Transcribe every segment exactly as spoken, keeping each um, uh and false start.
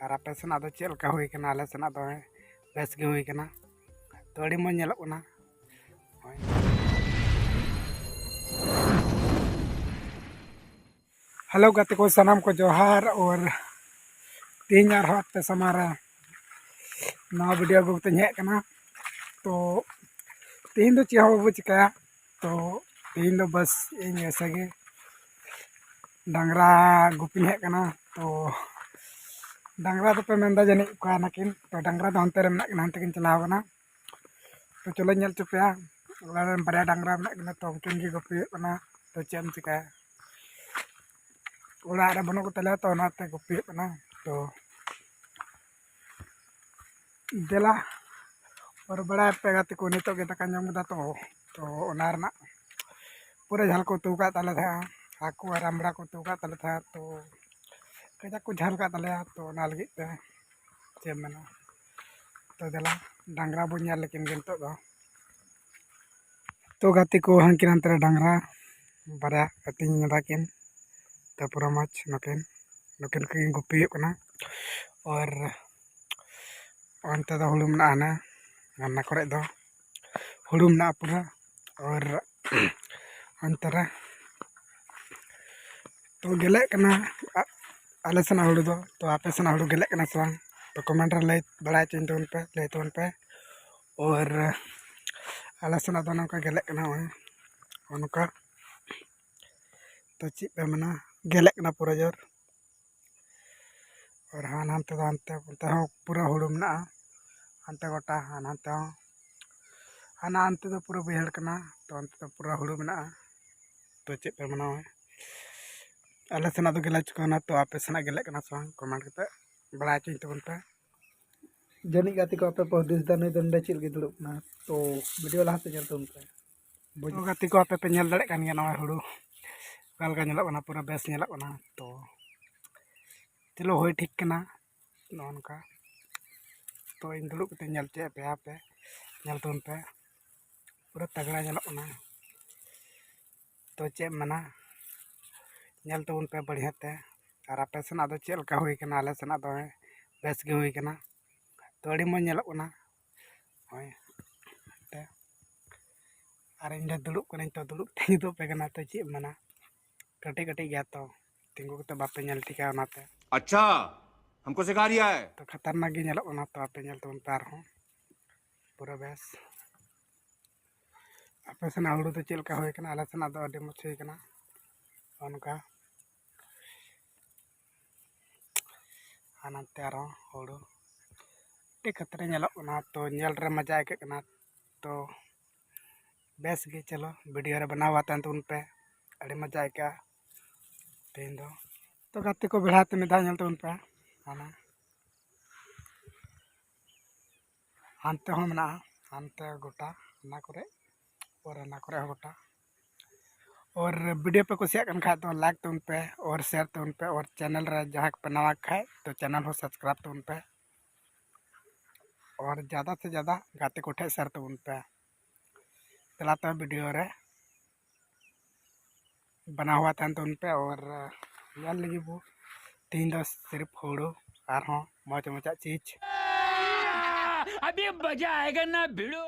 ᱟᱨ ᱟᱯᱮ ᱥᱮᱱᱟᱜ ᱫᱚ ᱪᱮᱫ ᱞᱮᱠᱟ ᱦᱩᱭ ᱠᱟᱱᱟ? ᱟᱞᱮ ᱥᱮᱱᱟᱜ ᱫᱚ ᱵᱮᱥ ᱜᱮ ᱦᱩᱭ ᱠᱟᱱᱟ, ᱛᱚ ᱟᱹᱰᱤ ᱢᱚᱡᱽ ᱧᱮᱞᱚᱜ ᱠᱟᱱᱟ᱾ ᱦᱮᱞᱳ ᱜᱟᱛᱮ ᱠᱚ, ᱥᱟᱱᱟᱢ ᱠᱚ ᱡᱚᱦᱟᱨ᱾ ᱟᱨ ᱛᱮᱦᱮᱧ ᱟᱨᱦᱚᱸ ᱟᱯᱮ ᱥᱟᱢᱟᱝ ᱨᱮ ᱱᱟᱣᱟ ᱵᱷᱤᱰᱤᱭᱳ ᱟᱹᱜᱩ ᱠᱟᱛᱮᱧ ᱦᱮᱡ ᱟᱠᱟᱱᱟ᱾ ᱛᱚ ᱛᱮᱦᱮᱧ ᱫᱚ ᱪᱮᱫ ᱦᱚᱸ ᱵᱟᱵᱚ ᱪᱤᱠᱟᱹᱭᱟ᱾ ᱛᱚ ᱛᱮᱦᱮᱧ ᱫᱚ ᱵᱟᱥ ᱤᱧ ᱮᱥᱮ ᱜᱮ ᱰᱟᱝᱨᱟ ᱜᱩᱯᱤᱧ ᱦᱮᱡ ᱟᱠᱟᱱᱟ᱾ ᱛᱚ ᱰᱟᱝᱨᱟ ᱫᱚᱯᱮ ᱢᱮᱱᱫᱟ ᱡᱟᱹᱱᱤᱡ ᱚᱠᱟ ᱱᱟᱠᱤᱱ, ᱛᱚ ᱰᱟᱝᱨᱟ ᱫᱚ ᱦᱟᱱᱛᱮ ᱨᱮ ᱢᱮᱱᱟᱜ ᱠᱤᱱᱟ, ᱦᱟᱱᱛᱮ ᱠᱤᱱ ᱪᱟᱞᱟᱣ ᱠᱟᱱᱟ᱾ ᱛᱚ ᱪᱚᱞᱚᱧ ᱧᱮᱞ ᱦᱚᱪᱚ ᱯᱮᱭᱟ, ᱚᱲᱟᱜ ᱨᱮᱱ ᱵᱟᱨᱭᱟ ᱰᱟᱝᱨᱟ ᱢᱮᱱᱟᱜ ᱠᱤᱱᱟ, ᱛᱚ ᱩᱱᱠᱤᱱ ᱜᱮ ᱜᱩᱯᱤ ᱦᱩᱭᱩᱜ ᱠᱟᱱᱟ᱾ ᱛᱚ ᱪᱮᱫ ᱮᱢ ᱪᱤᱠᱟᱹᱭᱟ, ᱚᱲᱟᱜ ᱨᱮ ᱵᱟᱹᱱᱩᱜ ᱠᱚᱛᱟ ᱞᱮᱭᱟ, ᱛᱚ ᱚᱱᱟᱛᱮ ᱜᱩᱯᱤ ᱦᱩᱭᱩᱜ ᱠᱟᱱᱟ᱾ ᱛᱚ ᱫᱮᱞᱟ, ᱦᱚᱨ ᱵᱟᱲᱟᱭ ᱯᱮ ᱜᱟᱛᱮ ᱠᱚ, ᱱᱤᱛᱚᱜ ᱜᱮ ᱫᱟᱠᱟ ᱡᱚᱢ ᱠᱮᱫᱟ᱾ ᱛᱚ ᱛᱚ ᱚᱱᱟ ᱨᱮᱱᱟᱜ ᱯᱩᱨᱟᱹ ᱡᱷᱟᱞ ᱠᱚ ᱩᱛᱩ ᱟᱠᱟᱫ ᱛᱟᱞᱮ ᱛᱟᱦᱮᱸᱜᱼᱟ, ᱦᱟᱹᱠᱩ ᱟᱨ ᱟᱢᱲᱟ ᱠᱚ ᱩᱛᱩ ᱟᱠᱟᱫ ᱛᱟᱞᱮ ᱛᱟᱦᱮᱸᱜᱼᱟ᱾ ᱛᱚ ᱠᱟᱡᱟᱠ ᱠᱚ ᱡᱷᱟᱞ ᱟᱠᱟᱫ ᱛᱟᱞᱮᱭᱟ, ᱛᱚ ᱚᱱᱟ ᱞᱟᱹᱜᱤᱫ ᱛᱮ ᱪᱮᱫ ᱮᱢ ᱢᱮᱱᱟ᱾ ᱛᱚ ᱫᱮᱞᱟ, ᱰᱟᱝᱨᱟ ᱵᱚᱱ ᱧᱮᱞ ᱞᱮᱠᱤᱱ ᱜᱮ ᱱᱤᱛᱚᱜ ᱫᱚ᱾ ᱛᱚ ᱜᱟᱛᱮ ᱠᱚ, ᱦᱟᱱᱠᱤᱱ ᱦᱟᱱᱛᱮ ᱨᱮ ᱰᱟᱝᱨᱟ ᱵᱟᱨᱭᱟ ᱟᱹᱛᱤᱧ ᱮᱫᱟ ᱠᱤᱱ᱾ ᱛᱚ ᱯᱩᱨᱟᱹ ᱢᱚᱡᱽ ᱱᱩᱠᱤᱱ, ᱱᱩᱠᱤᱱ ᱠᱤᱱ ᱜᱩᱯᱤ ᱦᱩᱭᱩᱜ ᱠᱟᱱᱟ᱾ ᱟᱨ ᱚᱱᱛᱮ ᱫᱚ ᱦᱩᱲᱩ ᱢᱮᱱᱟᱜᱼᱟ, ᱦᱟᱱᱟ ᱦᱟᱱᱟ ᱠᱚᱨᱮ ᱫᱚ ᱦᱩᱲᱩ ᱢᱮᱱᱟᱜᱼᱟ ᱯᱩᱨᱟᱹ᱾ ᱟᱨ ᱚᱱᱛᱮ ᱨᱮ ᱛᱚ ᱜᱮᱞᱮᱜ ᱠᱟᱱᱟ ᱟ-, ᱟᱞᱮ ᱥᱮᱱᱟᱜ ᱦᱩᱲᱩ ᱫᱚ᱾ ᱛᱚ ᱟᱯᱮ ᱥᱮᱱᱟᱜ ᱦᱩᱲᱩ ᱜᱮᱞᱮᱜ ᱠᱟᱱᱟ ᱥᱮ ᱵᱟᱝ? ᱛᱚ ᱠᱚᱢᱮᱱᱴ ᱨᱮ ᱞᱟᱹᱭ ᱵᱟᱲᱟᱭ ᱦᱚᱪᱚᱧ ᱛᱟᱵᱚᱱ ᱯᱮ, ᱞᱟᱹᱭ ᱛᱟᱵᱚᱱ ᱯᱮ᱾ ᱟᱨ ᱟᱞᱮ ᱥᱮᱱᱟᱜ ᱫᱚ ᱱᱚᱝᱠᱟ ᱜᱮᱞᱮᱜ ᱠᱟᱱᱟ, ᱱᱚᱜᱼᱚᱭ ᱱᱚᱝᱠᱟ᱾ ᱛᱚ ᱪᱮᱫ ᱯᱮ ᱢᱮᱱᱟ, ᱜᱮᱞᱮᱜ ᱠᱟᱱᱟ ᱯᱩᱨᱟᱹ ᱡᱳᱨ᱾ ᱟᱨ ᱦᱟᱱ ᱦᱟᱱᱛᱮ ᱫᱚ, ᱦᱟᱱᱛᱮ ᱚᱱᱛᱮ ᱦᱚᱸ ᱯᱩᱨᱟᱹ ᱦᱩᱲᱩ ᱢᱮᱱᱟᱜᱼᱟ, ᱦᱟᱱᱛᱮ ᱜᱚᱴᱟ, ᱦᱟᱱ ᱦᱟᱱᱛᱮ ᱦᱚᱸ, ᱦᱟᱱᱟ ᱦᱟᱱᱛᱮ ᱫᱚ ᱯᱩᱨᱟᱹ ᱵᱟᱹᱭᱦᱟᱹᱲ ᱠᱟᱱᱟ᱾ ᱛᱚ ᱚᱱᱛᱮ ᱫᱚ ᱯᱩᱨᱟᱹ ᱦᱩᱲᱩ ᱢᱮᱱᱟᱜᱼᱟ᱾ ᱛᱚ ᱪᱮᱫ ᱯᱮ ᱢᱟᱱᱟᱣᱟ, ᱟᱞᱮ ᱥᱮᱱᱟᱜ ᱫᱚ ᱜᱮᱞᱮ ᱪᱩᱠᱟᱹᱣᱱᱟ᱾ ᱛᱚ ᱟᱯᱮ ᱥᱮᱱᱟᱜ ᱜᱮᱞᱮᱜ ᱠᱟᱱᱟ ᱥᱮ ᱵᱟᱝ, ᱠᱚᱢᱮᱱᱴ ᱠᱟᱛᱮ ᱵᱟᱲᱟᱭ ᱦᱚᱪᱚᱧ ᱛᱟᱵᱚᱱ ᱯᱮ᱾ ᱡᱟᱹᱱᱤᱡ ᱜᱟᱛᱮ ᱠᱚ ᱟᱯᱮ ᱯᱮ ᱦᱩᱫᱤᱥ ᱫᱟ, ᱱᱩᱭ ᱫᱚ ᱱᱚᱰᱮ ᱪᱮᱫ ᱞᱟᱹᱜᱤᱫ ᱫᱩᱲᱩᱵ ᱠᱟᱱᱟ? ᱛᱚ ᱵᱷᱤᱰᱤᱭᱳ ᱞᱟᱦᱟᱛᱮ ᱧᱮᱞ ᱛᱟᱵᱚᱱ ᱯᱮ᱾ ᱛᱚ ᱜᱟᱛᱮ ᱠᱚ, ᱟᱯᱮ ᱯᱮ ᱧᱮᱞ ᱫᱟᱲᱮᱭᱟᱜ ᱠᱟᱱ ᱜᱮᱭᱟ ᱱᱚᱣᱟ ᱦᱩᱲᱩ ᱚᱠᱟ ᱞᱮᱠᱟ ᱧᱮᱞᱚᱜ ᱠᱟᱱᱟ, ᱯᱩᱨᱟᱹ ᱵᱮᱥ ᱧᱮᱞᱚᱜ ᱠᱟᱱᱟ᱾ ᱛᱚ ᱪᱚᱞᱚ ᱦᱩᱭ ᱴᱷᱤᱠ ᱠᱟᱱᱟ ᱱᱚᱜᱼᱚ ᱱᱚᱝᱠᱟ᱾ ᱛᱚ ᱤᱧ ᱫᱩᱲᱩᱵ ᱠᱟᱛᱮ ᱧᱮᱞ ᱦᱚᱪᱚᱭᱮᱫ ᱯᱮᱭᱟ, ᱟᱯᱮ ᱧᱮᱞ ᱛᱟᱵᱚᱱ ᱯᱮ, ᱯᱩᱨᱟᱹ ᱛᱟᱜᱽᱲᱟ ᱧᱮᱞᱚᱜ ᱠᱟᱱᱟ᱾ ᱛᱚ ᱪᱮᱫ ᱮᱢ ᱢᱮᱱᱟ, ᱧᱮᱞ ᱛᱟᱵᱚᱱ ᱯᱮ ᱵᱟᱹᱲᱤᱭᱟᱹ ᱛᱮ᱾ ᱟᱨ ᱟᱯᱮ ᱥᱮᱱᱟᱜ ᱫᱚ ᱪᱮᱫ ᱞᱮᱠᱟ ᱦᱩᱭ ᱠᱟᱱᱟ, ᱟᱞᱮ ᱥᱮᱱᱟᱜ ᱫᱚ ᱵᱮᱥ ᱜᱮ ᱦᱩᱭ ᱠᱟᱱᱟ᱾ ᱛᱚ ᱟᱹᱰᱤ ᱢᱚᱡᱽ ᱧᱮᱞᱚᱜ ᱠᱟᱱᱟ᱾ ᱦᱳᱭ᱾ ᱛᱮ ᱟᱨ ᱤᱧ ᱫᱚ ᱫᱩᱲᱩᱵ ᱠᱟᱹᱱᱟᱹᱧ, ᱛᱚ ᱫᱩᱲᱩᱵ ᱛᱤᱧ ᱩᱫᱩᱜ ᱟᱯᱮ ᱠᱟᱱᱟ, ᱛᱚ ᱪᱮᱫ ᱮᱢ ᱢᱮᱱᱟ, ᱠᱟᱹᱴᱤᱡ ᱠᱟᱹᱴᱤᱡ ᱜᱮᱭᱟ ᱛᱚ, ᱛᱤᱸᱜᱩ ᱠᱟᱛᱮ ᱵᱟᱯᱮ ᱧᱮᱞ ᱴᱷᱤᱠᱟ ᱚᱱᱟᱛᱮ᱾ अच्छा, हमको सिखा रिया है। ᱛᱚ ᱠᱷᱟᱛᱟᱨᱱᱟᱠ ᱜᱮ ᱧᱮᱞᱚᱜ ᱠᱟᱱᱟ, ᱛᱚ ᱟᱯᱮ ᱧᱮᱞ ᱛᱟᱵᱚᱱ ᱯᱮ ᱟᱨᱦᱚᱸ ᱯᱩᱨᱟᱹ ᱵᱮᱥ᱾ ᱟᱯᱮ ᱥᱮᱱᱟᱜ ᱦᱩᱲᱩ ᱫᱚ ᱪᱮᱫ ᱞᱮᱠᱟ ᱦᱩᱭ ᱠᱟᱱᱟ? ᱟᱞᱮ ᱥᱮᱱᱟᱜ ᱫᱚ ᱟᱹᱰᱤ ᱢᱚᱡᱽ ᱦᱩᱭ ᱠᱟᱱᱟ᱾ ᱚᱱᱠᱟ ᱟᱨ ᱱᱚᱱᱛᱮ ᱟᱨᱦᱚᱸ ᱦᱩᱲᱩ ᱟᱹᱰᱤ ᱠᱷᱟᱛᱨᱟ ᱧᱮᱞᱚᱜ ᱠᱟᱱᱟ, ᱛᱚ ᱧᱮᱞ ᱨᱮ ᱢᱚᱡᱟ ᱟᱹᱭᱠᱟᱹᱜ ᱠᱟᱱᱟ᱾ ᱛᱚ ᱵᱮᱥ ᱜᱮ, ᱪᱚᱞᱚ ᱵᱷᱤᱰᱤᱭᱳ ᱨᱮ ᱵᱮᱱᱟᱣ ᱟᱛᱮᱱ ᱛᱟᱵᱚᱱ ᱯᱮ, ᱟᱹᱰᱤ ᱢᱚᱡᱟ ᱟᱹᱭᱠᱟᱹᱜᱼᱟ ᱛᱮᱦᱮᱧ ᱫᱚ᱾ ᱛᱚ ᱜᱟᱛᱮ ᱠᱚ ᱵᱮᱲᱦᱟ ᱛᱮ ᱢᱤᱫ ᱫᱷᱟᱣ ᱧᱮᱞ ᱛᱟᱵᱚᱱ ᱯᱮ, ᱦᱟᱱᱟ ᱦᱟᱱᱛᱮ ᱦᱚᱸ ᱢᱮᱱᱟᱜᱼᱟ, ᱦᱟᱱᱛᱮ ᱜᱚᱴᱟ ᱚᱱᱟ ᱠᱚᱨᱮ, ᱟᱨ ᱚᱱᱟ ᱠᱚᱨᱮ ᱦᱚᱸ ᱜᱚᱴᱟ᱾ ᱟᱨ ᱵᱷᱤᱰᱤᱭᱳ ᱯᱮ ᱠᱩᱥᱤᱭᱟᱜ ᱠᱟᱱ ᱠᱷᱟᱡ ᱫᱚ ᱞᱟᱭᱤᱠ ᱛᱟᱵᱚᱱ ᱯᱮ, ᱟᱨ ᱥᱮᱭᱟᱨ ᱛᱟᱵᱚᱱ ᱯᱮ, ᱟᱨ ᱪᱮᱱᱮᱞ ᱨᱮ ᱡᱟᱦᱟᱸᱭ ᱠᱚᱯᱮ ᱱᱟᱣᱟ ᱠᱷᱟᱡ ᱛᱚ ᱪᱮᱱᱮᱞ ᱦᱚᱸ ᱥᱟᱵᱥᱠᱨᱟᱭᱤᱵ ᱛᱟᱵᱚᱱ ᱯᱮ, ᱟᱨ ᱡᱟᱫᱟ ᱥᱮ ᱡᱟᱫᱟ ᱜᱟᱛᱮ ᱠᱚᱴᱷᱮᱡ ᱥᱮᱭᱟᱨ ᱛᱟᱵᱚᱱ ᱯᱮ᱾ ᱪᱟᱞᱟᱜ ᱛᱮ ᱵᱷᱤᱰᱤᱭᱳ ᱨᱮ ᱵᱮᱱᱟᱣ ᱦᱩᱭᱟ ᱛᱟᱦᱮᱱ ᱛᱟᱵᱚᱱ ᱯᱮ, ᱟᱨ ᱧᱮᱞ ᱞᱟᱹᱜᱤᱫ ᱵᱚ ᱛᱮᱦᱮᱧ ᱫᱚ ᱥᱤᱨᱯ ᱦᱩᱲᱩ ᱟᱨᱦᱚᱸ ᱢᱚᱡᱽ ᱢᱚᱡᱟᱜ ᱪᱤᱡᱽ᱾ अभी मजा आएगा ना भिड़ो।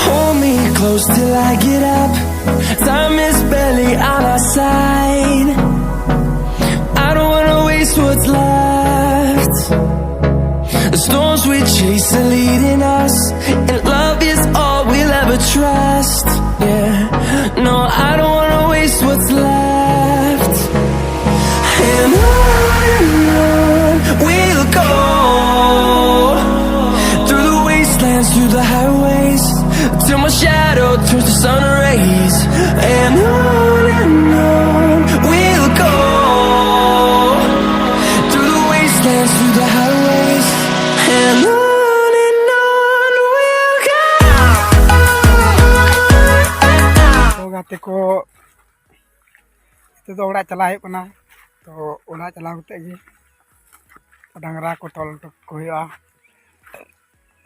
Hold me close till I get up. Time is barely on our side. I don't wanna waste what's left. The storms we chase are leading us, and love is all we'll ever trust. Yeah, no, I don't wanna waste what's left. And on and on we'll go, through the wastelands, through the highways, till my shadow turns to sun rays. And on and on we'll go, through the wastelands, through the highways. And on and on we'll go. ᱛᱚ ᱜᱟᱛᱮ ᱠᱚ, ᱱᱤᱛᱚᱜ ᱫᱚ ᱚᱲᱟᱜ ᱪᱟᱞᱟᱜ ᱦᱩᱭᱩᱜ ᱠᱟᱱᱟ᱾ ᱛᱚ ᱚᱲᱟᱜ ᱪᱟᱞᱟᱣ ᱠᱟᱛᱮ ᱜᱮ ᱰᱟᱝᱨᱟ ᱠᱚ ᱛᱚᱞ ᱦᱚᱴᱚ ᱠᱟᱠᱚ ᱦᱩᱭᱩᱜᱼᱟ᱾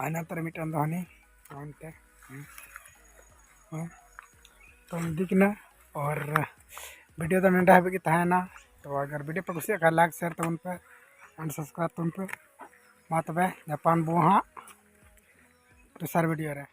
ᱟᱨ ᱱᱚᱛᱮ ᱨᱮ ᱢᱤᱫᱴᱮᱱ ᱫᱚ ᱦᱟᱹᱱᱤ ᱚᱱᱛᱮ ᱦᱮᱸ᱾ ᱛᱚ ᱤᱫᱤ ᱠᱤᱱᱟ ᱟᱨ video ᱫᱚ ᱱᱚᱰᱮ ᱦᱟᱹᱵᱤᱡ ᱜᱮ ᱛᱟᱦᱮᱱᱟ᱾ ᱛᱚ ᱟᱜᱟᱨ video ᱯᱮ ᱠᱩᱥᱤᱭᱟᱜ ᱠᱷᱟᱱ like share ᱛᱟᱵᱚᱱ ᱯᱮ and subscribe ᱛᱟᱵᱚᱱ ᱯᱮ᱾ ᱢᱟ ᱛᱚᱵᱮ ᱧᱟᱯᱟᱢ ᱵᱚ ᱦᱟᱸᱜ ᱫᱚᱥᱟᱨ video ᱨᱮ᱾